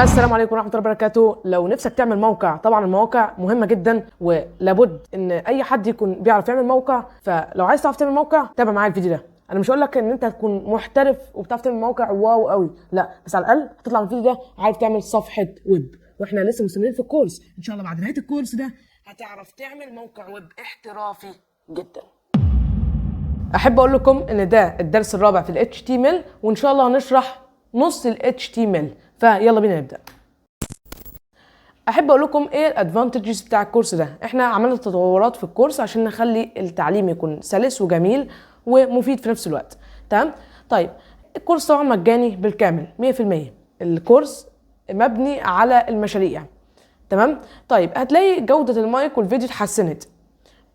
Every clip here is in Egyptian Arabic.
السلام عليكم ورحمة الله وبركاته. لو نفسك تعمل موقع، طبعا المواقع مهمة جدا ولابد ان اي حد يكون بيعرف يعمل موقع. فلو عايز تعرف تعمل موقع تابع معايا الفيديو ده. انا مش هقول لك ان انت هتكون محترف وبتعرف تعمل موقع wow قوي، لا، بس على الاقل هتطلع من الفيديو ده عارف تعمل صفحة ويب. واحنا لسه مستمرين في الكورس، ان شاء الله بعد نهاية الكورس ده هتعرف تعمل موقع ويب احترافي جدا. احب اقول لكم ان ده الدرس الرابع في ال HTML، وان شاء الله هنشرح نص ال HTML. فيلا بينا نبدا. احب اقول لكم ايه ال advantages بتاع الكورس ده. احنا عملنا تطورات في الكورس عشان نخلي التعليم يكون سلس وجميل ومفيد في نفس الوقت، تمام؟ طيب الكورس طبعا مجاني بالكامل 100%. الكورس مبني على المشاريع، تمام؟ طيب هتلاقي جودة المايك والفيديو اتحسنت.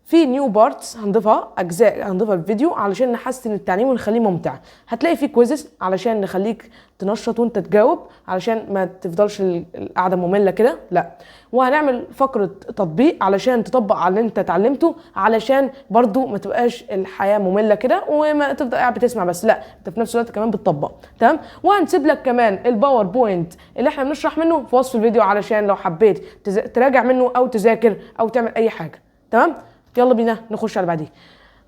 في new parts هنضيفها، اجزاء هنضيفها الفيديو علشان نحسن التعليم ونخليه ممتع. هتلاقي في quizzes علشان نخليك تنشط وانت تجاوب، علشان ما تفضلش القعدة مملة كده، لا. وهنعمل فقره تطبيق علشان تطبق على اللي انت اتعلمته، علشان برضو ما تبقاش الحياة مملة كده وما تفضل قاعد بتسمع بس، لا، انت في نفس الوقت كمان بتطبق، تمام؟ وهنسيب لك كمان ال PowerPoint اللي احنا بنشرح منه في وصف الفيديو، علشان لو حبيت تراجع منه او تذاكر او تعمل اي حاجة، تمام؟ يلا بينا نخش على بعديه.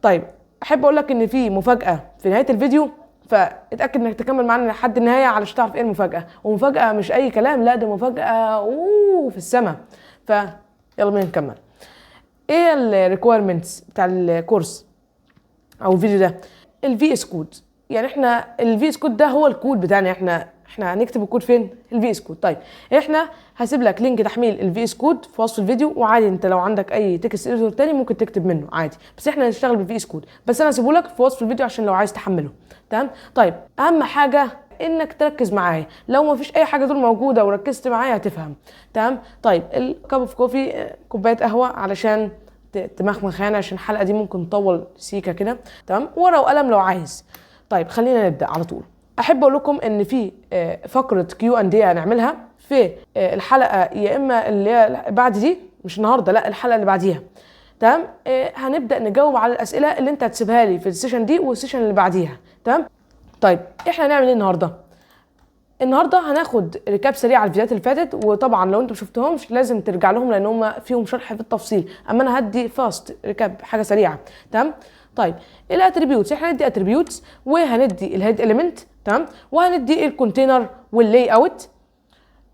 طيب احب اقول لك ان في مفاجاة في نهاية الفيديو، فاتاكد انك تكمل معانا لحد النهاية علشان تعرف ايه المفاجاة. ومفاجاه مش اي كلام، لا، ده مفاجاة اوه في السما. فيلا بينا نكمل. ايه ال requirements بتاع الكورس او الفيديو ده؟ ال VS Code. يعني احنا ال VS Code ده هو الكود بتاعنا، احنا هنكتب الكود فين؟ ال VS Code. طيب احنا هسيب لك link تحميل ال VS Code في وصف الفيديو، وعادي انت لو عندك اي text editor تاني ممكن تكتب منه عادي، بس احنا هنشتغل بال VS Code. بس انا هسيبه لك في وصف الفيديو عشان لو عايز تحمله، تمام؟ طيب اهم حاجة انك تركز معايا، لو ما فيش اي حاجة دول موجودة وركزت معايا هتفهم، تمام؟ طيب ال cup of coffee، كوباية قهوة علشان تمخمخ يعني، عشان الحلقة دي ممكن تطول سيكه كده، تمام؟ ورقة وقلم لو عايز. طيب خلينا نبدا على طول. احب اقول لكم ان في فقره Q and A هنعملها في الحلقة، يا اما اللي هي بعد دي، مش النهارده، لا، الحلقة اللي بعديها، تمام؟ هنبدا نجاوب على الاسئلة اللي انت هتسيبها لي في ال session دي وال session اللي بعديها، تمام؟ طيب احنا هنعمل ايه النهارده؟ النهارده هناخد recap سريع على الفيديوهات اللي فاتت، وطبعا لو انتم شفتهمش لازم ترجع لهم لان هم فيهم شرح في التفصيل، اما انا هدي fast recap، حاجة سريعه، تمام؟ طيب ال attributes، احنا هندي attributes وهندي ال head element، تمام؟ وهندي ال container وال layout.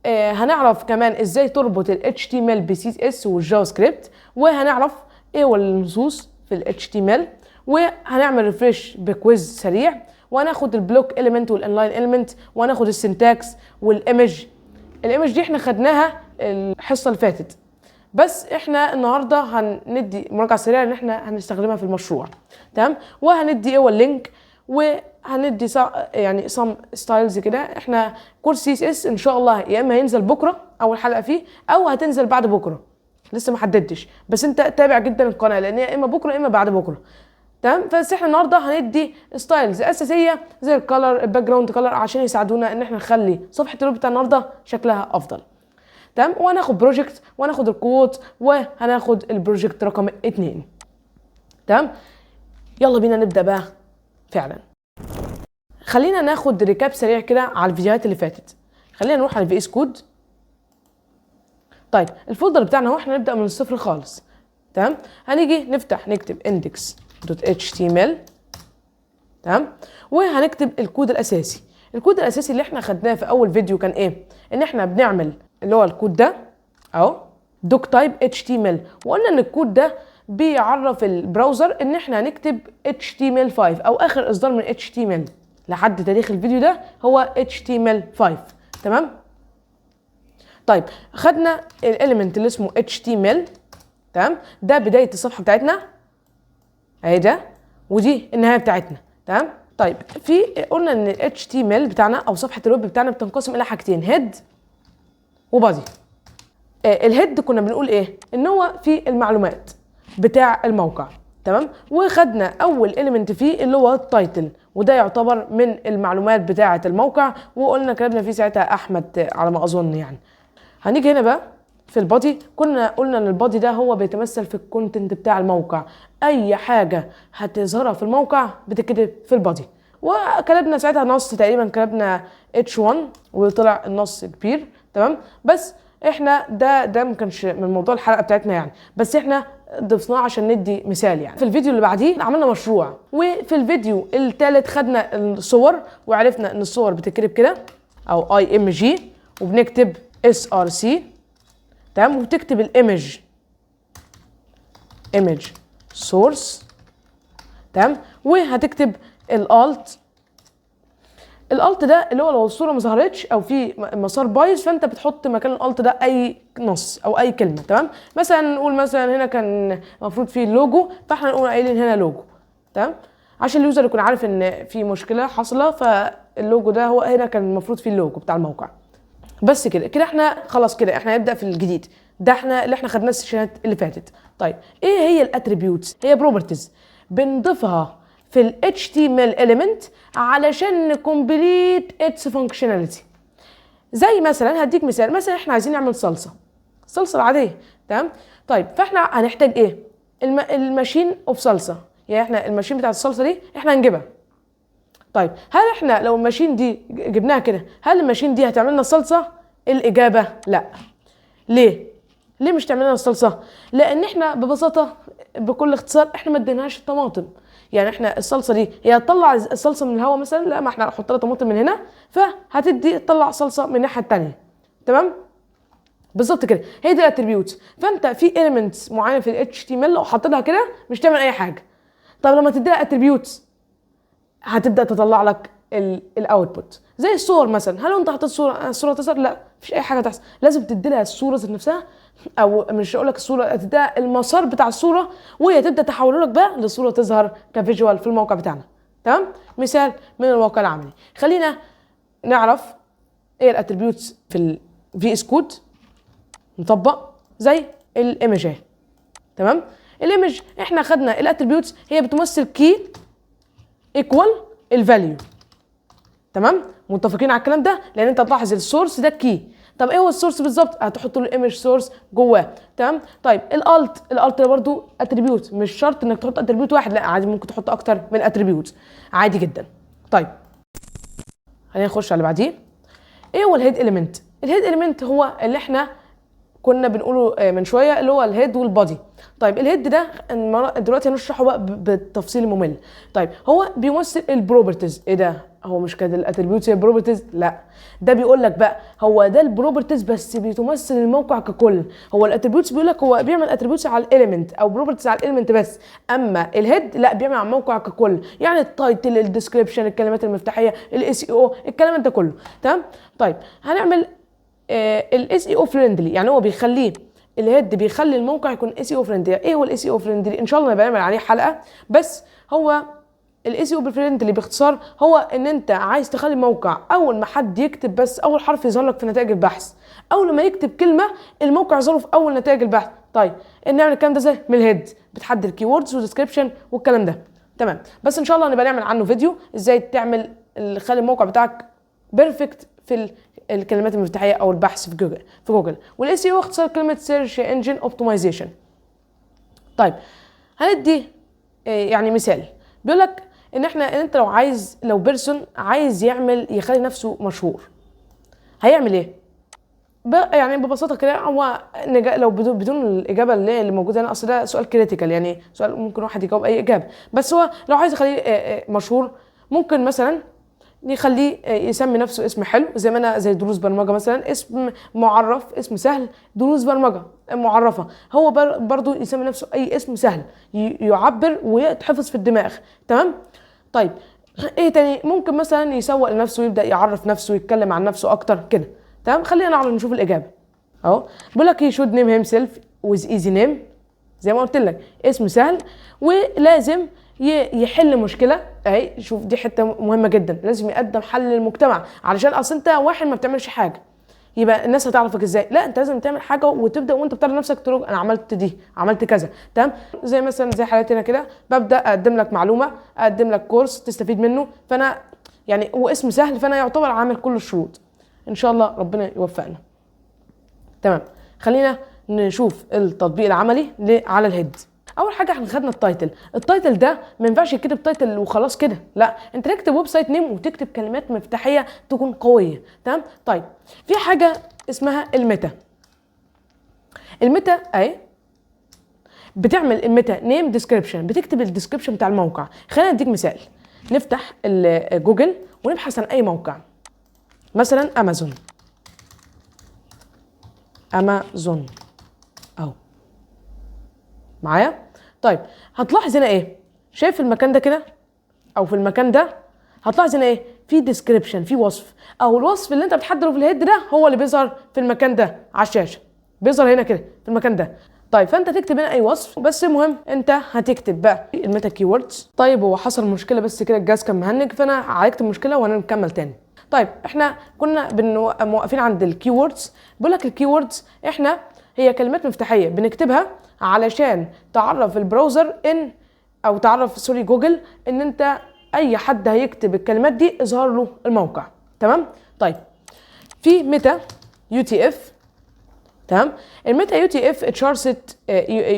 هنعرف كمان ازاي تربط ال HTML ب CSS وال JavaScript، وهنعرف ايه هو النصوص في ال HTML، وهنعمل refresh ب quiz سريع، وهناخد ال block element وال inline element، وهناخد ال syntax وال image. ال image دي احنا خدناها الحصة اللي فاتت، بس احنا النهارده هندي مراجعه سريعة ان احنا هنستخدمها في المشروع، تمام؟ وهندي ايه هو ال link، وهندي يعني some styles كده. احنا كورس CSS ان شاء الله يا اما هينزل بكره اول حلقة فيه، او هتنزل بعد بكره، لسه ما حددتش، بس انت تابع جدا القناة لان يا اما بكره يا اما بعد بكره، تمام؟ بس احنا النهارده هندي styles اساسية زي ال color، ال background color، عشان يساعدونا ان احنا نخلي صفحة الويب بتاع النهارده شكلها افضل، تمام؟ وهناخد project، وهناخد ال quote، وهناخد ال project رقم 2، تمام؟ يلا بينا نبدا بقى فعلا. خلينا ناخد recap سريع كده على الفيديوهات اللي فاتت. خلينا نروح على ال VS Code. طيب ال folder بتاعنا هو، احنا نبدا من الصفر خالص، تمام؟ هنيجي نفتح نكتب index.html، تمام؟ وهنكتب الكود الاساسي. الكود الاساسي اللي احنا خدناه في اول فيديو كان ايه؟ ان احنا بنعمل اللي هو الكود ده اهو، doctype html، وقلنا ان الكود ده بيعرف ال browser ان احنا هنكتب HTML5 او اخر اصدار من HTML لحد تاريخ الفيديو ده هو HTML5، تمام؟ طيب خدنا ال element اللي اسمه HTML، تمام؟ ده بداية الصفحة بتاعتنا اهي ده، ودي النهاية بتاعتنا، تمام؟ طيب في قلنا ان ال HTML بتاعنا او صفحة الويب بتاعنا بتنقسم الى حاجتين، head و body. ال head كنا بنقول ايه؟ ان هو في المعلومات بتاع الموقع، تمام؟ وخدنا اول element فيه اللي هو ال title، وده يعتبر من المعلومات بتاعه الموقع، وقلنا كتبنا فيه ساعتها احمد على ما اظن يعني. هنيجي هنا بقى في ال body، كنا قلنا ان ال body ده هو بيتمثل في ال content بتاع الموقع، اي حاجة هتظهرها في الموقع بتتكتب في ال body. وكتبنا ساعتها نص تقريبا، كتبنا H1 وطلع النص كبير. تمام؟ بس احنا ده ما كانش من موضوع الحلقة بتاعتنا يعني، بس احنا ضفناه عشان ندي مثال يعني. في الفيديو اللي بعديه عملنا مشروع، وفي الفيديو الثالث خدنا الصور وعرفنا ان الصور بتتكتب كده او img، وبنكتب src، تمام؟ وبتكتب ال image، image source، تمام؟ وهتكتب ال alt. ال alt ده اللي هو لو الصورة ما ظهرتش او في مسار بايظ، فانت بتحط مكان ال alt ده اي نص او اي كلمه، تمام؟ مثلا نقول مثلا هنا كان المفروض فيه لوجو، فاحنا نقول قايلين هنا لوجو، تمام؟ عشان ال user يكون عارف ان في مشكلة حاصله، فاللوجو ده هو هنا كان المفروض فيه اللوجو بتاع الموقع. بس كده كده احنا خلاص، كده احنا هنبدا في الجديد ده، احنا اللي احنا خدناه السيشنات اللي فاتت. طيب ايه هي ال attributes؟ هي properties بنضيفها في ال HTML element علشان ن complete its functionality. زي مثلا هديك مثال، مثلا احنا عايزين نعمل صلصه، الصلصه العاديه، تمام؟ طيب فاحنا هنحتاج ايه؟ ال machine of صلصه، يعني احنا ال machine بتاعت الصلصه دي احنا هنجيبها. طيب هل احنا لو ال machine دي جبناها كده، هل ال machine دي هتعمل لنا الصلصه؟ الاجابة لا. ليه؟ ليه مش تعمل لنا الصلصه؟ لان احنا ببساطة بكل اختصار احنا ما اديناهاش الطماطم. يعني احنا الصلصه دي هي هتطلع الصلصه من الهواء مثلا؟ لا، ما احنا هنحط لها طماطم من هنا فهتدي تطلع صلصه من الناحية الثانية، تمام؟ بالظبط كده، هي دي ال attributes. فانت في elements معينة في ال HTML لو حطيت لها كده مش تعمل اي حاجة. طب لما تدي لها attributes هتبدا تطلع لك ال output. زي الصور مثلا، هل انت حطيت صوره الصورة تظهر؟ لا، مفيش اي حاجة تحصل. لازم تدي لها الصورة ذات نفسها، او مش هقول لك الصورة، تديها المسار بتاع الصورة وهي تبدا تحوله لك بقى لصورة تظهر ك visual في الموقع بتاعنا، تمام؟ مثال من الواقع العملي. خلينا نعرف ايه ال attributes في ال VS Code، نطبق زي ال image اهي، تمام؟ ال image احنا خدنا ال attributes هي بتمثل key equal ال value، تمام؟ متفقين على الكلام ده؟ لان انت هتلاحظ ال source ده key. طب ايه هو ال source بالظبط؟ هتحط له ال image source جواه، تمام؟ طيب ال alt، ال alt ده برضو attribute، مش شرط انك تحط attribute واحد، لا عادي ممكن تحط اكتر من attribute عادي جدا. طيب خلينا نخش على اللي بعديه. ايه هو ال head element؟ ال head element هو اللي احنا كنا بنقوله من شوية، اللي هو ال head وال body. طيب ال head ده دلوقتي هنشرحه بقى بالتفصيل الممل. طيب هو بيمثل ال properties. ايه ده؟ هو مش كده ال attributes هي properties؟ لا، ده بيقول لك بقى هو ده ال properties بس بتمثل الموقع ككل. هو ال attributes بيقول لك هو بيعمل attributes على ال element او properties على ال element بس، اما ال head لا، بيعمل على الموقع ككل، يعني ال title، ال description، الكلمات المفتاحيه، ال SEO، الكلام ده كله، تمام؟ طيب هنعمل ال SEO friendly، يعني هو بيخليه ال head بيخلي الموقع يكون SEO friendly. ايه هو ال SEO friendly؟ ان شاء الله نبقى نعمل عليه حلقة. بس هو ال SEO friendly باختصار هو ان انت عايز تخلي الموقع اول ما حد يكتب بس اول حرف يظهر لك في نتائج البحث، اول ما يكتب كلمة الموقع يظهر في اول نتائج البحث. طيب نعمل الكلام ده ازاي؟ من ال head بتحدد ال keywords وال description والكلام ده، تمام؟ بس ان شاء الله نبقى نعمل عنه فيديو ازاي تعمل خلي الموقع بتاعك perfect في الكلمات المفتاحيه او البحث في جوجل. في جوجل وال SEO اختصار كلمة search engine optimization. طيب هندي يعني مثال، بيقول لك ان احنا ان انت لو عايز، لو person عايز يعمل يخلي نفسه مشهور هيعمل ايه؟ يعني ببساطة كده هو لو بدون الاجابة اللي موجودة هنا، اصل ده سؤال critical، يعني سؤال ممكن واحد يجاوب اي اجابه، بس هو لو عايز يخليه مشهور ممكن مثلا يخليه يسمي نفسه اسم حلو، زي ما انا زي دروس برمجة مثلا، اسم معرف، اسم سهل، دروس برمجة معرفة. هو برضو يسمي نفسه اي اسم سهل يعبر ويتحفظ في الدماغ، تمام؟ طيب ايه تاني؟ ممكن مثلا يسوق لنفسه، يبدا يعرف نفسه، يتكلم عن نفسه اكتر كده، تمام؟ خلينا نعرف نشوف الاجابة اهو. بيقول لك he should name himself with easy name، زي ما قلت لك اسم سهل، ولازم يحل مشكلة. اهي شوف دي حتة مهمة جدا، لازم يقدم حل للمجتمع، علشان اصل انت واحد ما بتعملش حاجة يبقى الناس هتعرفك ازاي؟ لا، انت لازم تعمل حاجة وتبدا وانت بتعرف نفسك تقول انا عملت دي، عملت كذا، تمام؟ زي مثلا زي حالتنا كده، ببدا اقدم لك معلومة، اقدم لك كورس تستفيد منه، فانا يعني واسم سهل، فانا يعتبر عامل كل الشروط. ان شاء الله ربنا يوفقنا. تمام، خلينا نشوف التطبيق العملي على ال head. اول حاجة احنا خدنا ال title. ال title ده ما ينفعش يتكتب title وخلاص كده، لا، انت تكتب website name وتكتب كلمات مفتاحيه تكون قويه. تمام؟ طيب في حاجة اسمها ال meta. ال meta اهي، بتعمل ال meta name description، بتكتب ال description بتاع الموقع. خلينا نديك مثال، نفتح جوجل ونبحث عن اي موقع، مثلا امازون. امازون اهو معايا. طيب هتلاحظ هنا ايه؟ شايف المكان ده كده او في المكان ده هتلاحظ هنا ايه؟ في description، في وصف، او الوصف اللي انت بتحضره في ال head ده هو اللي بيظهر في المكان ده على الشاشة، بيظهر هنا كده في المكان ده. طيب فانت تكتب هنا اي وصف، بس المهم انت هتكتب بقى ال meta keywords. طيب هو حصل مشكلة بس كده، الجهاز كان مهنج، فانا عالجت المشكلة وانا نكمل تاني. طيب احنا كنا موقفين عند ال keywords. بيقول لك ال keywords احنا هي كلمات مفتاحيه بنكتبها علشان تعرف ال browser ان، او تعرف sorry جوجل، ان انت اي حد هيكتب الكلمات دي اظهر له الموقع. تمام؟ طيب في meta UTF. تمام؟ ال meta UTF charset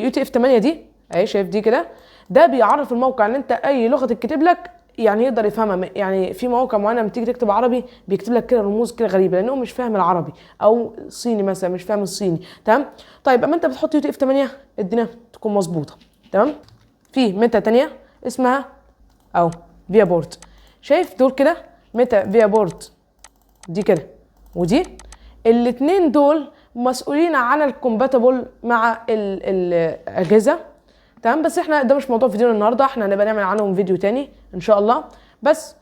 UTF 8 دي اهي، شايف دي كده، ده بيعرف الموقع ان انت اي لغة تتكتب لك يعني يقدر يفهمها. يعني في مواقع معينة لما تيجي تكتب عربي بيكتب لك كده رموز كده غريبة لانه مش فاهم العربي، او صيني مثلا مش فاهم الصيني. تمام؟ طيب اما انت بتحط UTF 8 الدنيا تكون مظبوطة. تمام؟ في meta تانية اسمها او viewport، شايف دول كده meta viewport دي كده ودي، الاتنين دول مسؤولين عن ال compatible مع الاجهزة. تمام؟ بس احنا ده مش موضوع فيديو النهارده، احنا هنبقى نعمل عنهم فيديو تاني ان شاء الله. بس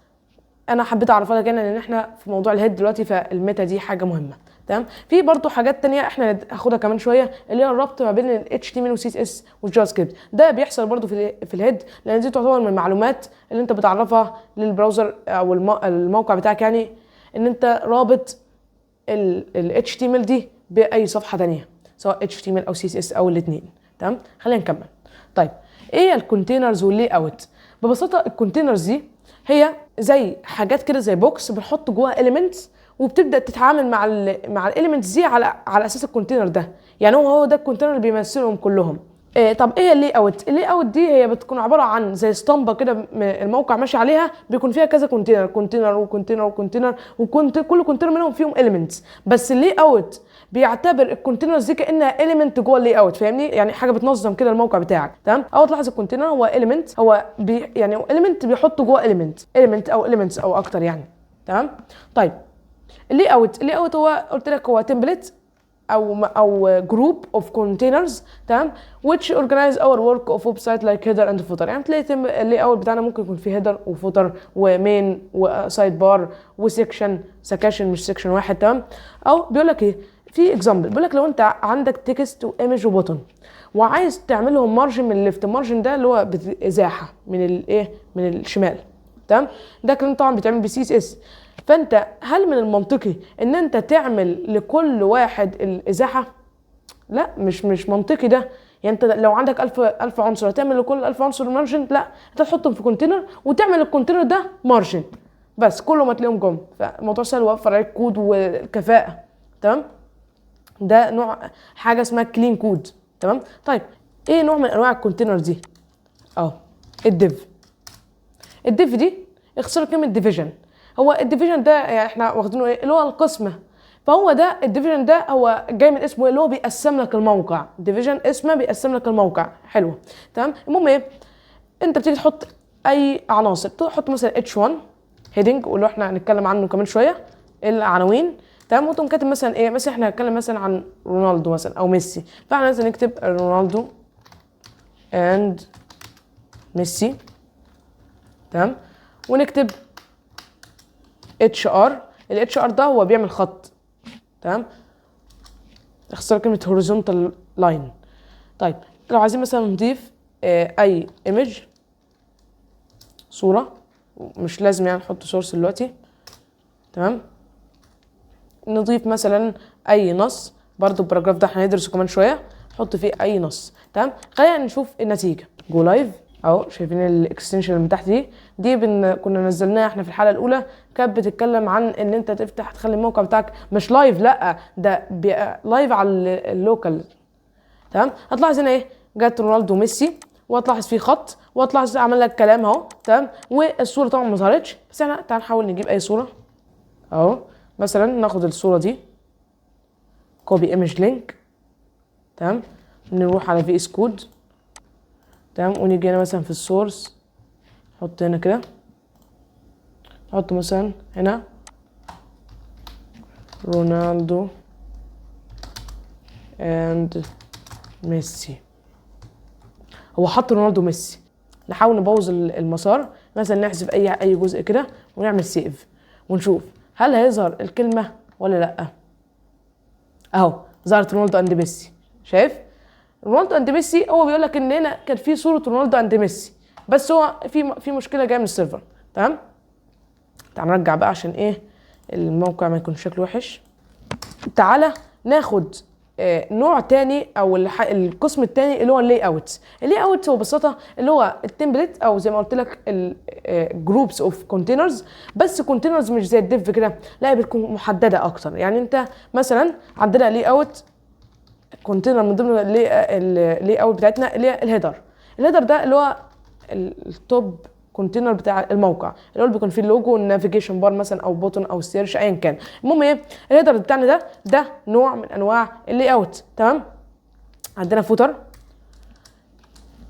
انا حبيت اعرفها لك هنا لان احنا في موضوع ال head دلوقتي، فال meta دي حاجة مهمة. تمام؟ في برضو حاجات تانية احنا هناخدها كمان شوية، اللي هي الربط ما بين ال HTML و CSS وال JavaScript. ده بيحصل برضو في ال head، لان دي تعتبر من المعلومات اللي انت بتعرفها لل browser او الموقع بتاعك، يعني ان انت رابط ال HTML دي باي صفحة تانية، سواء HTML او CSS او الاثنين. تمام؟ خلينا نكمل. طيب ايه ال containers وال layout؟ ببساطة ال containers دي هي زي حاجات كده زي box بنحط جواها elements، وبتبدا تتعامل مع ال elements دي على اساس ال container ده، يعني هو ده ال container اللي بيمثلهم كلهم. إيه طب ايه ال layout؟ ال layout دي هي بتكون عبارة عن زي اسطمبه كده الموقع ماشي عليها، بيكون فيها كذا container، container و container و container، وكنت كل container منهم فيهم elements، بس ال layout بيعتبر ال containers دي كانها element جوه ال layout، فاهمني؟ يعني حاجة بتنظم كده الموقع بتاعك. تمام؟ اول تلاحظ ال container هو element، هو بي يعني element بيحطه جوه element، element او elements او اكتر يعني. تمام؟ طيب ال layout، ال layout هو قلت لك هو template او group of containers، تمام، which organize our work of website like header and footer. يعني تلاقي ال layout بتاعنا ممكن يكون فيه header و footer و main و sidebar و section، سكاشن مش section واحد. تمام؟ او بيقول لك ايه في example، بيقول لك لو انت عندك text و image و button وعايز تعملهم margin من ال left، ال margin ده اللي هو ازاحه من الايه، من الشمال. تمام؟ ده كلام طبعا بيتعمل ب CSS. فانت هل من المنطقي ان انت تعمل لكل واحد الازاحه؟ لا، مش منطقي ده. يعني انت لو عندك 1000 عنصر هتعمل لكل 1000 عنصر margin؟ لا، انت تحطهم في container وتعمل ال container ده margin بس، كله ما تلاقيهم جم. فالموضوع سهل ووفر عليك كود وكفاءة. تمام؟ ده نوع حاجة اسمها clean code. تمام؟ طيب ايه نوع من انواع ال container دي؟ اهو ال div. ال div دي اختصار كلمة division. هو ال division ده يعني احنا واخدينه ايه؟ اللي هو القسمة. فهو ده ال division ده هو جاي من اسمه اللي هو بيقسم لك الموقع. division اسمه بيقسم لك الموقع. حلو. تمام؟ المهم ايه، انت بتيجي تحط اي عناصر، تحط مثلا H1 heading واللي احنا هنتكلم عنه كمان شوية العناوين. تمام؟ وتقوم كاتب مثلا ايه، مثلا احنا هنتكلم مثلا عن رونالدو مثلا او ميسي، فاحنا مثلا نكتب رونالدو and ميسي. تمام؟ ونكتب HR. ال HR ده هو بيعمل خط. تمام؟ اختصار كلمة horizontal line. طيب لو عايزين مثلا نضيف اي image صورة، مش لازم يعني نحط source دلوقتي. تمام؟ نضيف مثلا اي نص، برضو ال paragraph ده احنا هندرسه كمان شوية، نحط فيه اي نص. تمام؟ خلينا نشوف النتيجة. go live اهو، شايفين ال extension اللي من تحت دي؟ دي كنا نزلناها احنا في الحلقة الاولى، كانت بتتكلم عن ان انت تفتح تخلي الموقع بتاعك مش live، لا ده live على ال local. تمام؟ هتلاحظ هنا ايه؟ جت رونالدو وميسي، وهتلاحظ فيه خط، وهتلاحظ عمل لك كلام اهو، تمام. والصورة طبعا ما ظهرتش، بس احنا تعال نحاول نجيب اي صوره اهو. مثلا ناخد الصورة دي copy image link، تمام. نروح على VS Code، تمام، ونيجي هنا مثلا في ال source نحط هنا كده، نحط مثلا هنا رونالدو and ميسي. هو حط رونالدو ميسي. نحاول نبوظ المسار، مثلا نحذف اي جزء كده ونعمل save ونشوف هل هيظهر الكلمة ولا لا. اهو ظهرت رونالدو and ميسي. شايف رونالدو and ميسي؟ هو بيقول لك ان هنا كان في صوره رونالدو and ميسي، بس هو في مشكلة جاية من ال server، تمام. تعال نرجع بقى عشان ايه الموقع ما يكونش شكله وحش. تعالى ناخد نوع تاني او القسم التاني اللي هو ال layout. ال layout هو ببساطة اللي هو ال template، او زي ما قلت لك ال groups of containers، بس containers مش زي ال div كده، لا بتكون محددة اكتر. يعني انت مثلا عندنا layout container من ضمن ال layout بتاعتنا اللي هي ال header. ال header ده اللي هو ال top container بتاع الموقع، اللي هو اللي بيكون فيه ال logo وال navigation bar مثلا او button او search ايا كان. المهم ايه ال header بتاعنا ده نوع من انواع ال layout، تمام. عندنا footer،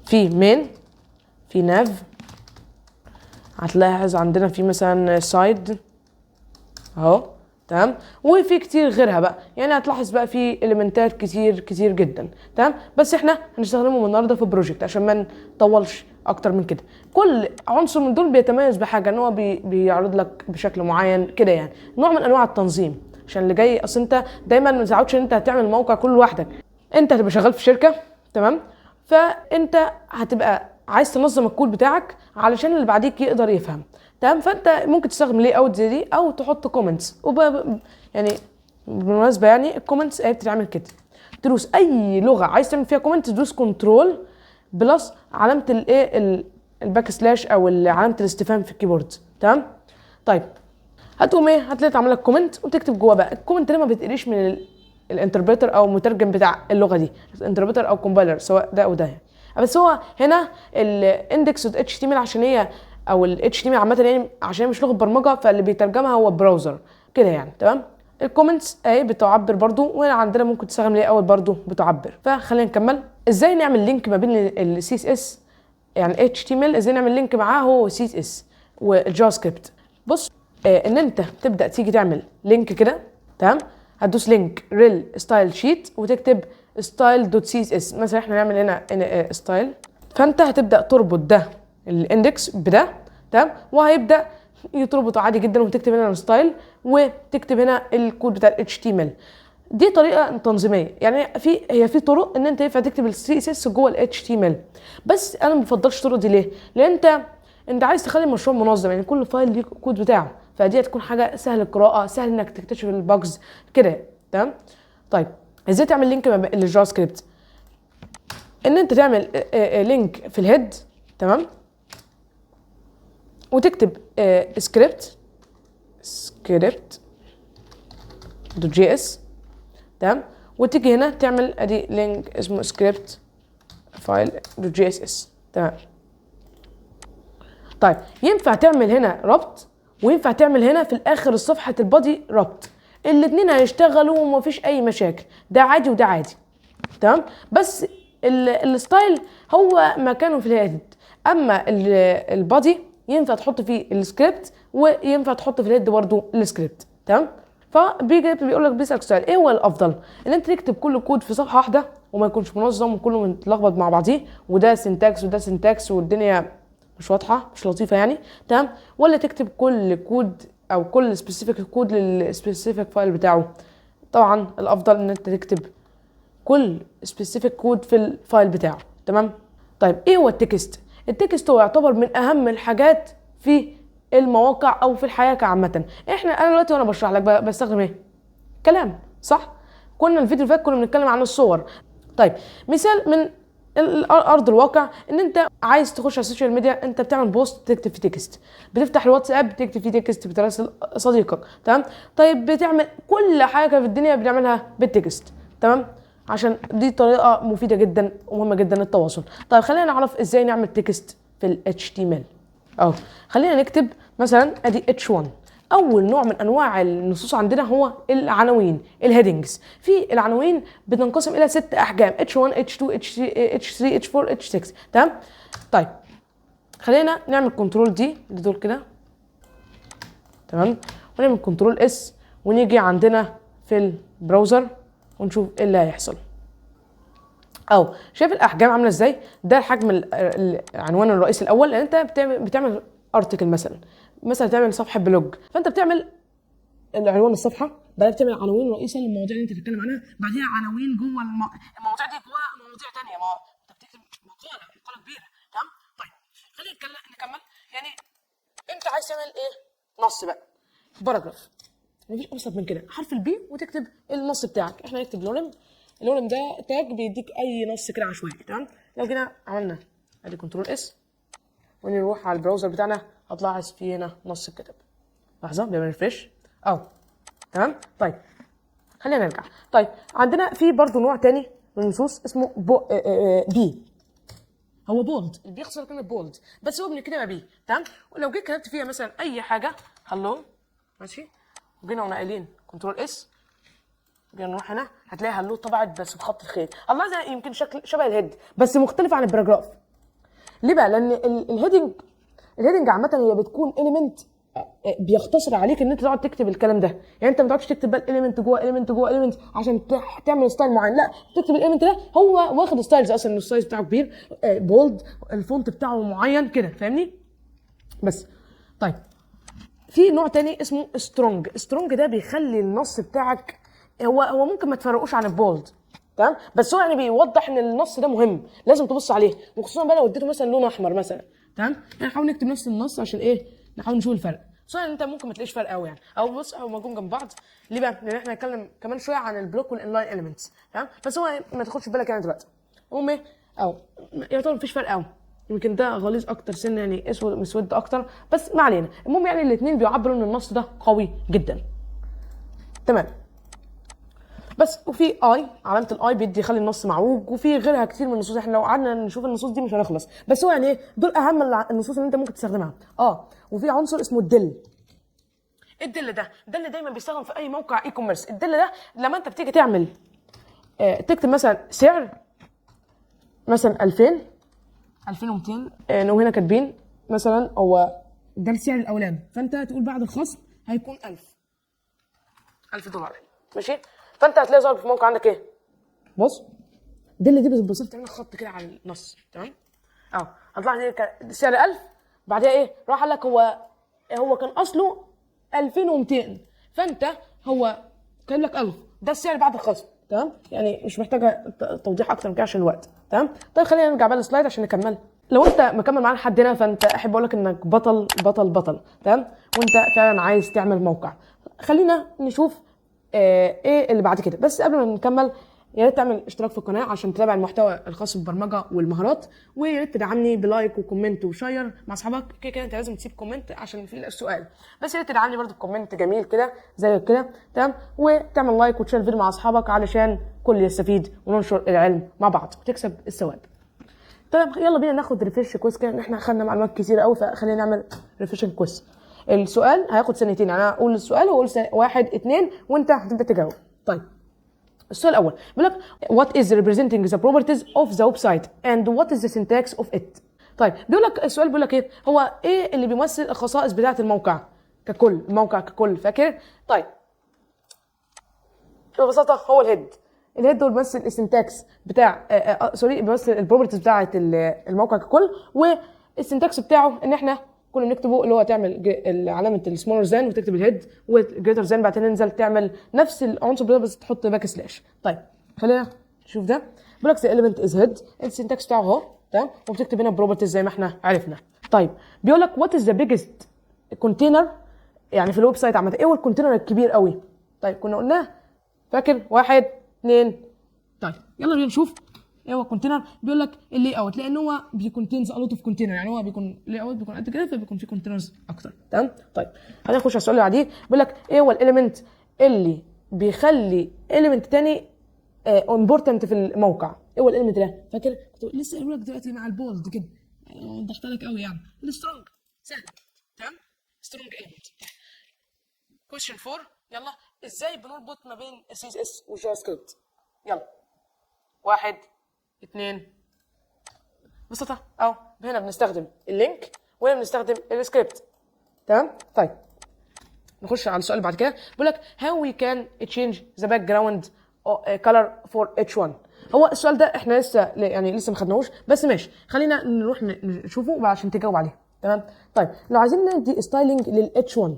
في main، في nav، هتلاحظ عندنا في مثلا side اهو، تمام، وفي كتير غيرها بقى. يعني هتلاحظ بقى في element ات كتير كتير جدا، تمام. بس احنا هنستخدمهم النهارده في project عشان ما نطولش اكتر من كده. كل عنصر من دول بيتميز بحاجه، ان هو بيعرض لك بشكل معين كده، يعني نوع من انواع التنظيم. عشان اللي جاي، اصل انت دايما ما تتعودش ان انت هتعمل موقع كله لوحدك، انت هتبقى شغال في شركه، تمام، فانت هتبقى عايز تنظم الكود بتاعك علشان اللي بعديك يقدر يفهم، تمام. فانت ممكن تستخدم layout زي دي او تحط comments. يعني بالمناسبة يعني ال comments هي بتتعمل كده، تدوس اي لغة عايز تعمل فيها comment تدوس control plus علامة الايه ال backslash او علامة الاستفهام في ال keyboard، تمام. طيب هتقوم ايه، هتلاقي تعمل لك comment وتكتب جوه بقى. ال comment ده ما بتقريش من ال interpreter او المترجم بتاع اللغة دي، interpreter او compiler سواء ده او ده يعني. بس هو هنا ال index dot HTML عشان هي او ال HTML عامة يعني عشان مش لغة برمجه، فاللي بيترجمها هو ال browser كده يعني، تمام. ال comments اهي بتعبر برضو، وهنا عندنا ممكن تستخدم layout برضو بتعبر. فخلينا نكمل ازاي نعمل link ما بين ال CSS يعني HTML، ازاي نعمل link معاه هو CSS وال JavaScript. بص ان انت تبدا تيجي تعمل link كده، تمام، هتدوس link rel stylesheet وتكتب style dot CSS. مثلا احنا نعمل هنا style، فانت هتبدا تربط ده ال index بده، تمام، وهيبدا يتربط عادي جدا، وتكتب هنا style وتكتب هنا الكود بتاع ال HTML. دي طريقه تنظيميه، يعني في طرق ان انت ينفع تكتب ال CSS جوه ال HTML، بس انا ما بفضلش الطرق دي. ليه؟ لان انت عايز تخلي المشروع منظم، يعني كل file ليه كود بتاعه، فدي هتكون حاجة سهل القراءه، سهل انك تكتشف ال bugs كده، تمام. طيب ازاي تعمل link لل JavaScript؟ ان انت تعمل link في ال head، تمام، وتكتب script script dot JS، تمام، وتيجي هنا تعمل ادي link اسمه script file dot JSS، تمام. طيب ينفع تعمل هنا ربط، وينفع تعمل هنا في الاخر الصفحة ال body ربط، الاتنين هيشتغلوا ومفيش اي مشاكل، ده عادي وده عادي، تمام. بس ال style هو مكانه في ال head، اما ال body ينفع تحط فيه السكريبت وينفع تحط في ال head برضه السكريبت، تمام. فبيجي بيقول لك بيسالك سؤال، ايه هو الافضل؟ ان انت تكتب كل كود في صفحة واحدة وما يكونش منظم وكله متلخبط مع بعضيه، وده syntax وده syntax والدنيا مش واضحة مش لطيفة يعني، تمام، ولا تكتب كل كود او كل specific code لل specific file بتاعه؟ طبعا الافضل ان انت تكتب كل specific code في ال file بتاعه، تمام. طيب ايه هو ال text؟ ال text هو يعتبر من اهم الحاجات في المواقع او في الحياة كعامه. انا دلوقتي وانا بشرح لك بستخدم ايه؟ كلام، صح؟ كنا الفيديو اللي فات كنا بنتكلم عن الصور. طيب مثال من ارض الواقع، ان انت عايز تخش على ال social media، انت بتعمل post تكتب فيه text، بتفتح الواتساب بتكتب فيه text، بتراسل صديقك، تمام. طيب بتعمل كل حاجة في الدنيا بنعملها بال text، تمام. عشان دي طريقه مفيدة جدا ومهمة جدا للتواصل. طيب خلينا نعرف ازاي نعمل text في ال HTML. اهو خلينا نكتب مثلا ادي H1. اول نوع من انواع النصوص عندنا هو العناوين، ال headings. في العناوين بتنقسم الى 6 احجام: H1، H2، H3، H4، H6. تمام. طيب خلينا نعمل control D لدول كده، تمام، ونعمل control S ونيجي عندنا في ال browser ونشوف ايه اللي هيحصل. اهو شايف الاحجام عامله ازاي؟ ده الحجم العنوان الرئيسي الاول، لان انت بتعمل article مثلا تعمل صفحة blog، فانت بتعمل العنوان الصفحه، بعدين بتعمل عناوين رئيسية للمواضيع اللي انت بتتكلم عنها، بعدين عناوين جوه المواضيع دي جوه مواضيع ثانيه، ما انت بتكتب مقاله كبيره. تمام. طيب خلينا نكمل. يعني انت عايز تعمل ايه؟ نص بقى، paragraph، مفيش ابسط من كده، حرف ال P وتكتب النص بتاعك. احنا نكتب lorem. ال lorem ده tag بيديك اي نص كده عشوائي. تمام. لو جينا عملنا ادي control S ونروح على ال browser بتاعنا، هتلاحظ في هنا نص اتكتب. لحظه، بيعمل refresh اهو. تمام. طيب خلينا نرجع. طيب عندنا في برضو نوع تاني من النصوص اسمه بو B، هو bold، ال B اختصار كلمة bold، بس هو بنكتبها B. تمام. ولو جيت كتبت فيها مثلا اي حاجه، hello، ماشي، وجينا قمنا قايلين control S، جينا نروح هنا، هتلاقي hello طبعت بس بخط الخيط. الله، ده يمكن شكل شبه ال head بس مختلف عن ال paragraph. ليه بقى؟ لان ال heading عامة هي بتكون element بيختصر عليك ان انت تقعد تكتب الكلام ده. يعني انت ما تقعدش تكتب بقى element جوه element جوه element عشان تعمل style معين، لا، تكتب ال element ده هو واخد styles اصلا، ال size بتاعه كبير، bold، ال font بتاعه معين كده، فاهمني؟ بس. طيب في نوع تاني اسمه strong. strong ده بيخلي النص بتاعك هو ممكن ما تفرقوش عن ال bold، تمام، بس هو يعني بيوضح ان النص ده مهم لازم تبص عليه، وخصوصا بقى لو اديته مثلا لون احمر مثلا. تمام. يعني نحاول نكتب نفس النص عشان ايه؟ نحاول نشوف الفرق. خصوصا ان انت ممكن ما تلاقيش فرق قوي يعني. او بص، هو موجود جنب بعض. ليه بقى؟ لان احنا هنتكلم كمان شوية عن ال block وال inline elements. تمام. بس هو ما تاخدش بالك يعني دلوقتي. المهم ايه؟ او يعتبر مفيش فرق قوي، يمكن ده غليظ اكتر سنه، يعني اسود مسود اكتر، بس ما علينا. المهم يعني الاثنين بيعبروا ان النص ده قوي جدا. تمام. بس وفي I، علامة ال I بيدي يخلي النص معوج، وفي غيرها كتير من النصوص. احنا لو قعدنا نشوف النصوص دي مش هنخلص، بس هو يعني ايه، دول اهم النصوص اللي انت ممكن تستخدمها. وفي عنصر اسمه ال del. ال del ده اللي دايما بيستخدم في اي موقع e-commerce. ال del ده لما انت بتيجي تعمل تكتب مثلا سعر مثلا 2000، 2200، نقوم هنا كاتبين مثلا هو ده السعر الاولاني، فانت تقول بعد الخصم هيكون 1000 دولار، ماشي. فانت هتلاقي ظهر في الموقع عندك ايه؟ بص، دي اللي دي ببساطة تعمل خط كده على النص. تمام. هتلاحظ ايه؟ سعر 1000، بعدها ايه؟ راح قال لك هو كان اصله 2200، فانت هو كان لك 1000، ده السعر بعد الخصم. تمام. يعني مش محتاجه توضيح اكتر من كده عشان الوقت. تمام. طيب خلينا نرجع بقى لل slide عشان نكمل. لو انت مكمل معانا لحد هنا فانت احب اقول لك انك بطل بطل بطل. تمام. وانت فعلا عايز تعمل موقع. خلينا نشوف ايه اللي بعد كده. بس قبل ما نكمل يا ريت تعمل اشتراك في القناة عشان تتابع المحتوى الخاص بالبرمجة والمهارات، ويا ريت تدعمني ب like و comment و share مع اصحابك. كده كده انت لازم تسيب comment عشان في السؤال، بس يا ريت تدعمني برده ب comment جميل كده زي كده. تمام. وتعمل like وتشير الفيديو مع اصحابك علشان كل يستفيد وننشر العلم مع بعض وتكسب الثواب. طيب يلا بينا ناخد refresh quiz كده، احنا خدنا معلومات كتير قوي، فخلينا نعمل refresh quiz. السؤال هياخد ثانيتين، يعني انا اقول السؤال واقول 1 2 وانت هتبدا تجاوب. طيب السؤال الاول بيقول لك what is representing the properties of the website and what is the syntax of it. طيب بيقول لك السؤال بيقول لك ايه؟ هو ايه اللي بيمثل الخصائص بتاعه الموقع ككل؟ الموقع ككل، فاكر؟ طيب ببساطة هو ال head. ال head هو بيمثل ال syntax بتاع sorry، بيمثل ال properties بتاعه الموقع ككل، وال syntax بتاعه ان احنا كنا بنكتبه اللي هو تعمل علامة ال smaller than وتكتب ال head و greater than، بعدين ننزل تعمل نفس العنصر ده بس تحط backslash. طيب خلينا نشوف ده. بيقول لك the element is head، ال syntax بتاعه اهو. تمام. وبتكتب هنا properties زي ما احنا عرفنا. طيب بيقول لك what is the biggest container، يعني في ال website عامة ايه هو ال container الكبير قوي؟ طيب كنا قلناه، فاكر؟ 1 2. طيب يلا بينا نشوف ايه هو ال container. بيقول لك ال layout، لان هو بي contains a lot of container، يعني هو بيكون layout بيكون قد كده، فبيكون فيه containers اكتر. تمام. طيب خلينا نخش على السؤال اللي بعديه. بيقول لك ايه هو ال element اللي بيخلي element تاني important في الموقع؟ ايه هو ال element ده؟ فاكر كنت لسه قايله لك دلوقتي مع ال bold كده، وضحت لك قوي يعني. ال strong سهل، تمام؟ strong element. question 4، يلا ازاي بنربط ما بين ال CSS وال JavaScript؟ يلا 1 2 ببساطة اهو، هنا بنستخدم ال link وهنا بنستخدم السكريبت، تمام؟ طيب نخش على السؤال اللي بعد كده، بيقول لك how we can change the background color for H1. هو السؤال ده احنا لسه يعني لسه ما خدناهوش، بس ماشي خلينا نروح نشوفه عشان تجاوب عليه، تمام؟ طيب لو عايزين ندي styling لل H1،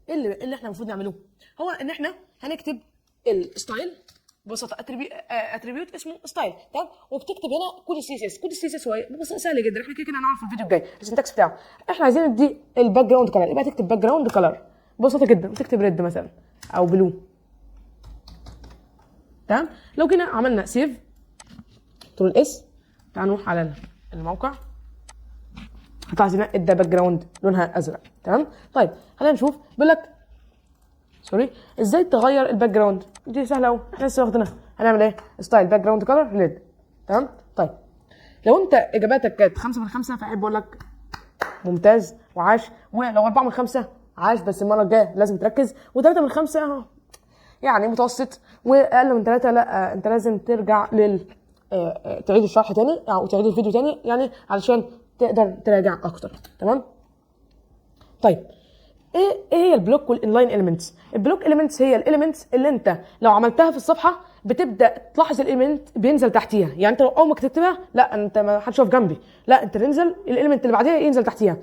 ايه اللي احنا المفروض نعمله؟ هو ان احنا هنكتب ال style ببساطة، attribute اسمه style، تمام؟ وبتكتب هنا كود ال CSS. كود ال CSS هو ايه؟ بس سهل جدا، احنا كده كده هنعرف في الفيديو الجاي ال syntax بتاعه. احنا عايزين ندي ال background color، يبقى تكتب background color ببساطة جدا، وتكتب red مثلا او blue، تمام؟ لو جينا عملنا save control S، تعال نروح على الموقع، هتلاحظ هنا ادى background لونها ازرق، تمام؟ طيب خلينا نشوف، بيقول لك sorry ازاي تغير ال background؟ دي سهلة اهو، احنا لسه واخدينها. هنعمل ايه؟ style background color red، تمام؟ طيب لو انت اجاباتك كانت 5 من 5 فاحب اقول لك ممتاز وعاش، ولو 4 من 5 عاش، بس المرة الجاية لازم تركز، و3 من 5 اهو يعني متوسط، واقل من 3 لا، انت لازم ترجع لل تعيد الشرح تاني او تعيد الفيديو تاني يعني علشان تقدر تراجع اكتر، تمام؟ طيب ايه هي ال block وال inline elements؟ ال block elements هي ال elements اللي انت لو عملتها في الصفحة بتبدا تلاحظ ال element بينزل تحتيها، يعني انت لو اول ما كتبتها لا انت ما حدش يقف جنبي، لا انت تنزل ال element اللي بعديها ينزل تحتيها.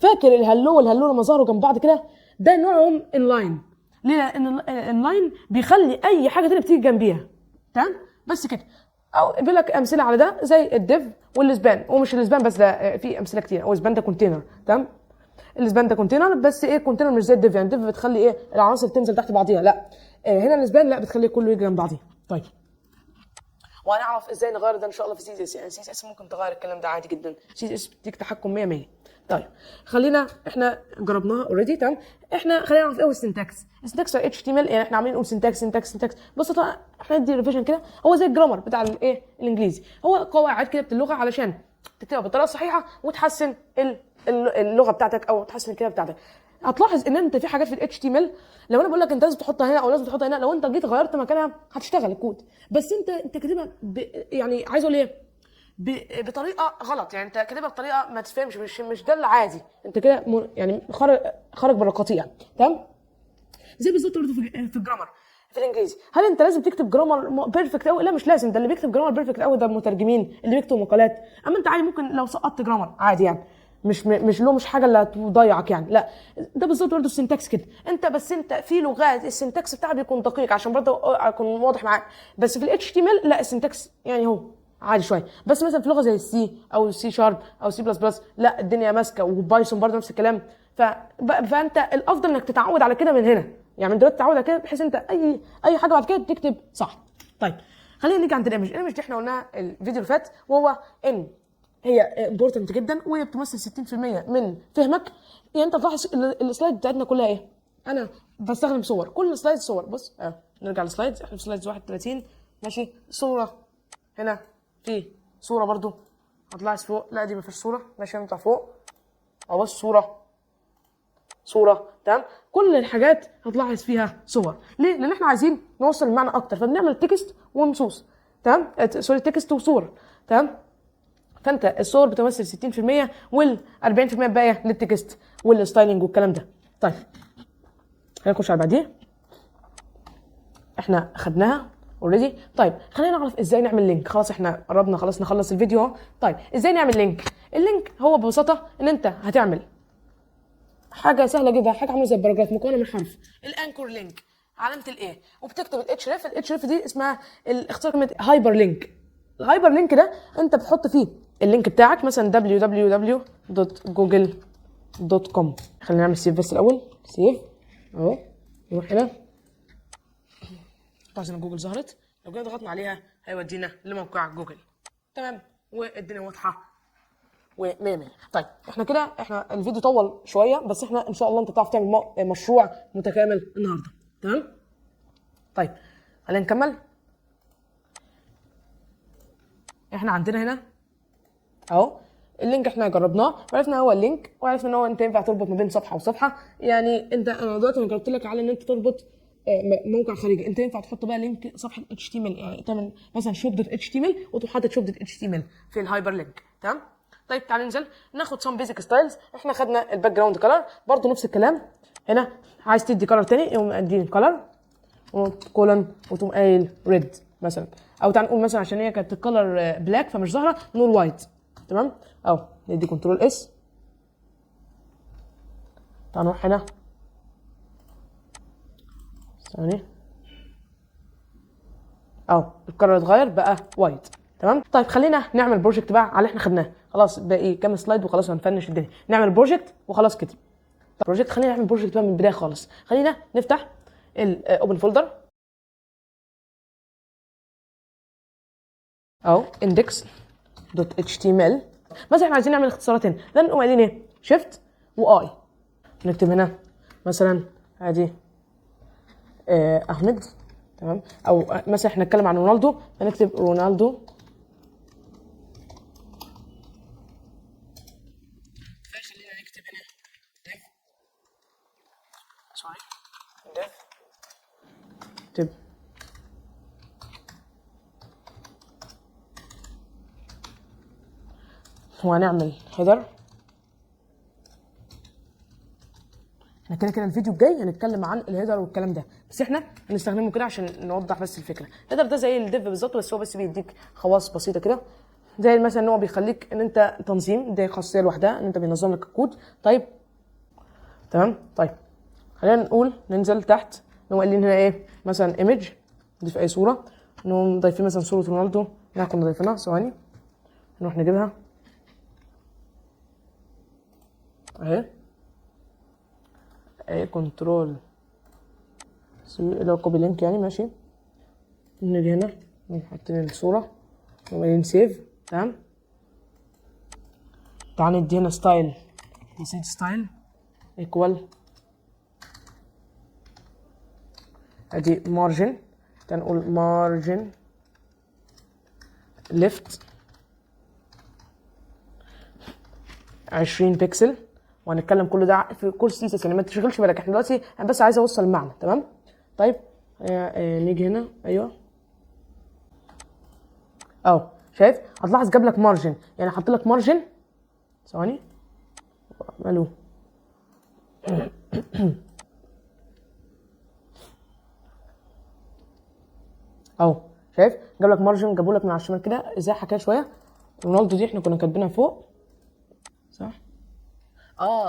فاكر ال hello وال hello لما ظهروا جنب بعض كده؟ ده نوعهم inline. ليه؟ لان ال inline بيخلي اي حاجة تانية بتيجي جنبيها، تمام؟ بس كده. او بيقول لك امثلة على ده زي ال div وال span، ومش ال span بس، ده في امثلة كتير. هو ال span ده container، تمام؟ ال span ده container، بس ايه container مش زي ال div، يعني ال div بتخلي ايه العناصر تنزل تحت بعضيها، لا إيه هنا ال span لا بتخلي كله يجي جنب بعضيه. طيب وهنعرف ازاي نغير ده ان شاء الله في CSS، يعني CSS ممكن تغير الكلام ده عادي جدا، CSS بتديك تحكم 100 100. طيب خلينا احنا جربناها already، تمام؟ احنا خلينا نعرف ايه هو ال syntax. ال syntax بتاع HTML، يعني احنا عاملين نقول syntax syntax syntax، بس طبعا احنا ندي revision كده، هو زي ال grammar بتاع الايه الانجليزي، هو قواعد كده اللغة علشان تكتبها بالطريقة الصحيحة وتحسن اللغة بتاعتك او تحسن الكتابة بتاعتك. هتلاحظ ان انت في حاجات في ال HTML لو انا بقول لك انت لازم تحطها هنا او لازم تحطها هنا، لو انت جيت غيرت مكانها هتشتغل الكود، بس انت كاتبها يعني عايز اقول ايه بطريقة غلط، يعني انت كاتبها بطريقة ما تفهمش، مش ده العادي، انت كده يعني خارج بره القطيع، تمام؟ زي بالظبط برضه في ال grammar في الانجليزي، هل انت لازم تكتب grammar perfect قوي؟ لا مش لازم، ده اللي بيكتب grammar perfect قوي ده المترجمين اللي بيكتبوا مقالات، اما انت عادي ممكن لو سقطت grammar عادي، يعني مش لو مش حاجة اللي هتضيعك يعني، لا ده بالظبط برضه ال syntax كده، انت بس انت في لغات ال syntax بتاعها بيكون دقيق عشان برضه اكون واضح معاك، بس في ال HTML لا ال syntax يعني هو عادي شوية، بس مثلا في لغة زي ال C او C sharp او C plus plus لا الدنيا ماسكه، و Python برضه نفس الكلام، فانت الافضل انك تتعود على كده من هنا، يعني من دلوقتي تتعود على كده بحيث انت اي حاجة بعد كده تكتب صح. طيب خلينا نيجي عند ال image. ال image دي احنا قلناها الفيديو اللي فات، وهو ان هي important جدا وبتمثل 60% من فهمك. يعني انت تلاحظ ال slide بتاعتنا كلها ايه؟ انا بستخدم صور، كل slide صور. بص نرجع لل slides، احنا في slides 31 ماشي، صوره هنا في صوره برضو هتلاحظ فوق، لا دي ما فيش صوره، ماشي نطلع فوق اهو، بص صوره صوره، تمام؟ كل الحاجات هتلاحظ فيها صور. ليه؟ لان احنا عايزين نوصل المعنى اكتر، فبنعمل text ونصوص، تمام؟ Sorry text وصور، تمام؟ فانت الصور بتمثل 60% وال 40% الباقية لل text وال styling والكلام ده. طيب خلينا نخش على بعديه، احنا خدناها already. طيب خلينا نعرف ازاي نعمل link. خلاص احنا قربنا خلاص نخلص الفيديو اهو. طيب ازاي نعمل link؟ ال link هو ببساطة ان انت هتعمل حاجة سهلة جدا، حاجة عامله زي ال paragraph مكونة من حرف ال anchor link علامة ال a، وبتكتب ال href. ال href دي اسمها الاختصار كلمة hyperlink. ال hyperlink ده انت بتحط فيه ال link بتاعك، مثلا www.google.com. خلينا نعمل save بس الاول، save اهو، نروح هنا طبعا جوجل ظهرت، لو جينا ضغطنا عليها هيودينا لموقع جوجل، تمام؟ والدنيا واضحة ومية مية. طيب احنا كده الفيديو طول شوية، بس احنا ان شاء الله انت تعرف تعمل مشروع متكامل النهارده، تمام؟ طيب خلينا نكمل. احنا عندنا هنا اهو ال link، احنا جربناه وعرفنا هو ال link، وعرفنا ان هو انت ينفع تربط ما بين صفحة وصفحه. يعني انت انا دلوقتي انا جربت لك على ان انت تربط موقع خارجي، انت ينفع تحط بقى link صفحة HTML، يعني تعمل مثلا shop.html وتروح حاطط shop.html في ال hyperlink. تمام. طيب تعالى ننزل ناخد some basic styles. احنا خدنا ال background color، برضو نفس الكلام هنا، عايز تدي color تاني يقوم اديني color colon وتقوم قايل red مثلا، او تعال نقول مثلا عشان هي كانت ال color black فمش ظاهره نقول white. تمام اهو ندي control S. تعال نروح هنا ثانية، اهو ال color اتغير بقى white. تمام. طيب خلينا نعمل project بقى على اللي احنا خدناه، خلاص باقي كام slide وخلاص هن finish الدنيا. نعمل project وخلاص كده. project، خلينا نعمل project بقى من البداية خالص. خلينا نفتح ال open folder اهو index.html. مثلا احنا عايزين نعمل اختصارات هنا، نقوم قايلين ايه؟ shift و I، نكتب هنا مثلا ادي احمد. تمام. او مثلا احنا نتكلم عن رونالدو فنكتب رونالدو. فخلينا نكتب هنا div، sorry div، اكتب وهنعمل header. احنا كده كده الفيديو الجاي هنتكلم عن ال header والكلام ده، بس احنا هنستخدمه كده عشان نوضح بس الفكرة. ال header ده زي ال div بالظبط، بس هو بس بيديك خواص بسيطة كده، زي مثلا ان هو بيخليك ان انت تنظيم، دي خاصية لوحدها ان انت بينظم لك الكود. طيب تمام. طيب خلينا نقول ننزل تحت، نقوم قايلين هنا ايه مثلا image، نضيف اي صوره، نقوم ضايفين مثلا صوره رونالدو، احنا كنا ضايفينها، ثواني نروح نجيبها اهي، اهي control C اللي هو copy link يعني، ماشي. نيجي هنا نقوم حاطين الصورة نقوم قايلين save. تمام. تعال ندي هنا style بسيط، style equal ادي margin، تعال نقول margin left 20 بكسل. وهنتكلم كل ده في كورس CSS، يعني ما تشغلش بالك، احنا دلوقتي انا بس عايز اوصل المعنى. تمام. طيب نيجي هنا، ايوه اهو شايف، هتلاحظ جاب لك margin، يعني حط لك margin، ثواني ماله اهو شايف جاب لك margin، جابوا لك من على الشمال كده ازاحه كده شوية. رونالدو دي احنا كنا كاتبينها فوق صح؟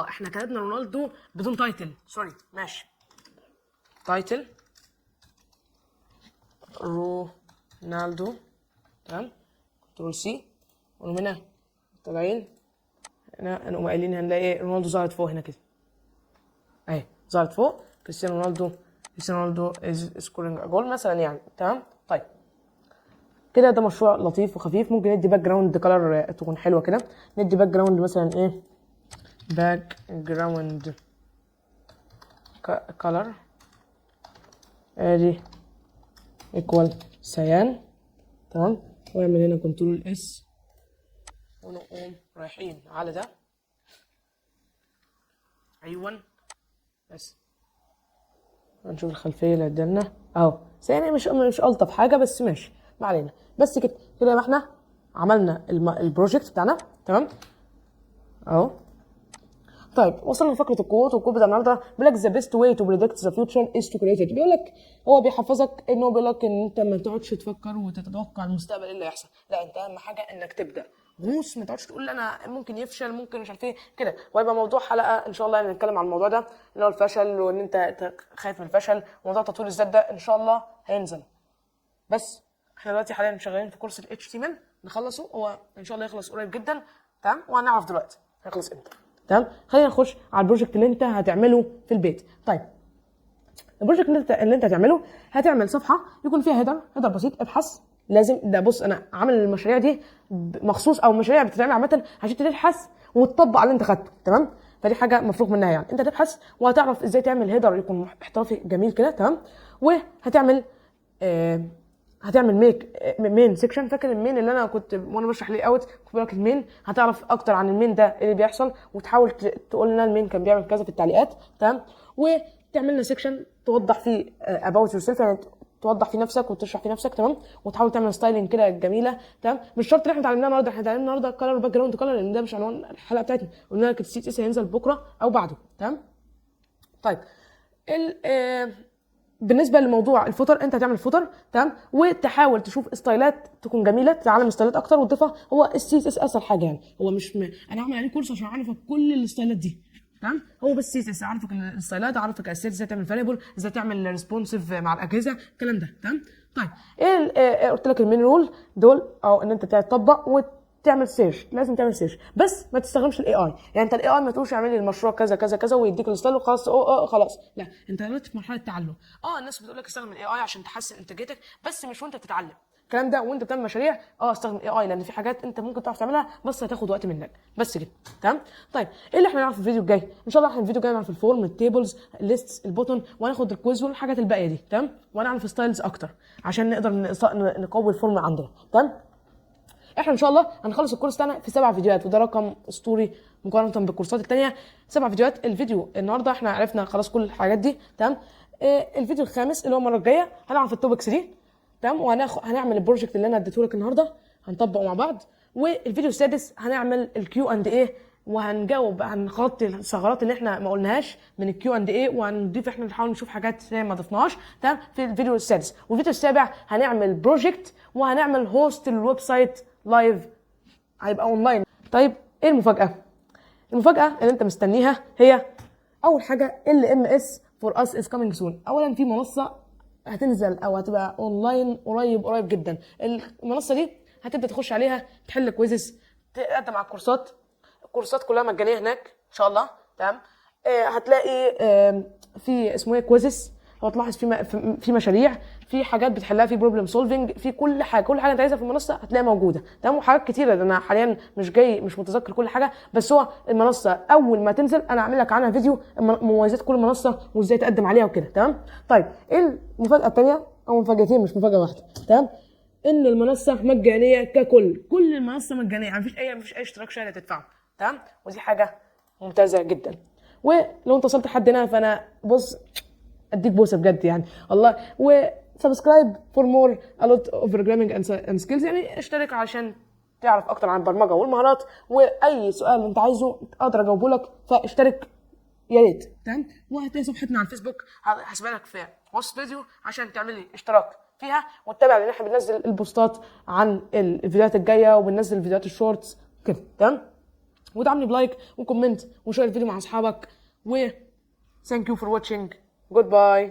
احنا كتبنا رونالدو بدون title، sorry ماشي، title رونالدو. تمام، control C، ونقوم هنا طالعين هنا نقوم قايلين هنلاقي رونالدو ظهرت فوق هنا كده اهي، ظهرت فوق كريستيانو رونالدو، كريستيانو رونالدو is scoring goal مثلا يعني. تمام. طيب كده ده مشروع لطيف وخفيف، ممكن ندي background color تكون حلوة كده، ندي background مثلا ايه، background color ادي equal cyan. تمام، واعمل هنا control S ونقوم رايحين على ده، ايوه بس هنشوف الخلفية اللي قدامنا اهو، cyan مش الطف حاجة بس ماشي ما علينا. بس كده كده يبقى احنا عملنا ال project بتاعنا. تمام اهو. طيب وصلنا لفقره ال quote، وال quote بتاع النهارده بيقول لك the best way to predict the future is to create it. بيقول لك هو بيحفظك ان هو بيقول لك ان انت ما تقعدش تفكر وتتوقع المستقبل ايه اللي هيحصل، لا انت اهم حاجة انك تبدا غوص، ما تقعدش تقول انا ممكن يفشل ممكن مش عارف ايه كده. وهيبقى موضوع حلقة ان شاء الله يعني نتكلم عن الموضوع ده اللي هو الفشل، وان انت خايف من الفشل، وموضوع تطوير الذات ده ان شاء الله هينزل. بس احنا دلوقتي حاليا شغالين في كورس ال HTML نخلصه، هو ان شاء الله يخلص قريب جدا. تمام، وهنعرف دلوقتي هيخلص امتى. تمام، خلينا نخش على ال project اللي انت هتعمله في البيت. طيب ال project اللي انت هتعمله، هتعمل صفحة يكون فيها header، header بسيط، ابحث لازم ده. بص انا عامل المشاريع دي مخصوص، او مشاريع بتتعمل عامة عشان تبحث وتطبق على اللي انت خدته. تمام، فدي حاجة مفروغ منها يعني، انت تبحث وهتعرف ازاي تعمل header يكون احترافي جميل كده. تمام، وهتعمل هتعمل make main section. فاكر ال main اللي انا كنت وانا بشرح layout كنت بقول لك ال main؟ هتعرف اكتر عن ال main ده ايه اللي بيحصل، وتحاول تقول لنا ال main كان بيعمل كذا في التعليقات، تمام؟ وتعمل لنا section توضح فيه about yourself، يعني توضح فيه نفسك وتشرح فيه نفسك، تمام؟ وتحاول تعمل styling كده جميله، تمام؟ مش شرط ان احنا اتعلمناه النهارده، احنا اتعلمنا النهارده color، background color، لان ده مش عنوان الحلقة بتاعتنا. قلنا لك ال CSS هينزل بكره او بعده، تمام؟ طيب، ال آه بالنسبة لموضوع ال footer، انت هتعمل footer، تمام؟ وتحاول تشوف ستايلات تكون جميله، تتعلم ستايلات اكتر وتضيفها. هو ال CSS اسهل حاجه، يعني هو مش انا هعمل عليه كورس عشان اعرفك كل الستايلات دي، تمام؟ هو بس CSS اعرفك الستايلات، اعرفك الاساسيات، ازاي تعمل variable، ازاي تعمل responsive مع الاجهزه، الكلام ده، تمام؟ طيب، ايه قلت لك ال main rule دول، او ان انت تطبق وتعمل search. لازم تعمل search، بس ما تستخدمش ال AI. يعني انت ال AI ما تقولش اعمل لي المشروع كذا كذا كذا ويديك ال style وخلاص، أو خلاص. لا، انت دلوقتي في مرحلة تعلم. الناس بتقول لك استخدم ال AI عشان تحسن انتاجيتك، بس مش وانت بتتعلم الكلام ده. وانت بتعمل مشاريع استخدم AI، لان في حاجات انت ممكن تعرف تعملها بس هتاخد وقت منك، بس كده، تمام؟ طيب، ايه اللي احنا نعرف في الفيديو الجاي؟ ان شاء الله احنا الفيديو الجاي نعرف ال form، ال tables، ال lists، ال button، وهناخد ال quiz والحاجات الباقية دي، تمام؟ وهنعرف styles اكتر عشان نقدر نقوي ال form عندنا، تمام؟ احنا ان شاء الله هنخلص الكورس بتاعنا في 7 فيديوهات، وده رقم اسطوري مقارنة بالكورسات التانية. 7 فيديوهات. الفيديو النهارده احنا عرفنا خلاص كل الحاجات دي، تمام؟ الفيديو الخامس اللي هو المرة الجاية هنعرف ال topics دي، تمام؟ وهناخد هنعمل ال project اللي انا اديته لك النهارده، هنطبقه مع بعض. والفيديو السادس هنعمل ال Q and A، وهنجاوب، هنغطي الثغرات اللي احنا ما قلناهاش من ال Q and A، وهنضيف، احنا نحاول نشوف حاجات ما ضفناهاش، تمام؟ في الفيديو السادس. والفيديو السابع هنعمل project وهنعمل host لل website live، هيبقى اونلاين. طيب، ايه المفاجاه؟ المفاجاة اللي انت مستنيها هي اول حاجة LMS for us is coming soon. اولا في منصة هتنزل او هتبقى اونلاين قريب، قريب جدا. المنصة دي هتبدا تخش عليها، تحل quizzes، تقدم على الكورسات. الكورسات كلها مجانية هناك ان شاء الله، تمام؟ هتلاقي في اسمه ايه quizzes، هتلاحظ في مشاريع، في حاجات بتحلها، في problem solving، في كل حاجه. كل حاجة انت عايزها في المنصة هتلاقيها موجوده، تمام؟ وحاجات كتيره، ده انا حاليا مش جاي، مش متذكر كل حاجه، بس هو المنصة اول ما تنزل انا هعمل لك عنها فيديو، مميزات كل منصة وازاي تقدم عليها وكده، تمام؟ طيب، ايه المفاجاة الثانيه؟ او مفاجاتين مش مفاجاة واحده، تمام؟ ان المنصة مجانية ككل. كل المنصة مجانيه، يعني مفيش اي اشتراك شهري هتدفعه، تمام؟ ودي حاجة ممتازة جدا. ولو انت وصلت لحد هنا فانا بص اديك بوسه بجد يعني الله. و subscribe for more a lot of programming and skills، يعني اشترك عشان تعرف اكتر عن البرمجة والمهارات، واي سؤال انت عايزه اقدر اجاوبه لك، فاشترك يا ريت، تمام؟ وهتلاقي صفحتنا على الفيسبوك هسيبها لك في وصف الفيديو عشان تعمل لي اشتراك فيها وتتابع، لان احنا بننزل البوستات عن الفيديوهات الجاية وبننزل فيديوهات ال shorts كده، تمام؟ ودعمني ب like و comment و share الفيديو مع اصحابك، و thank you for watching، goodbye.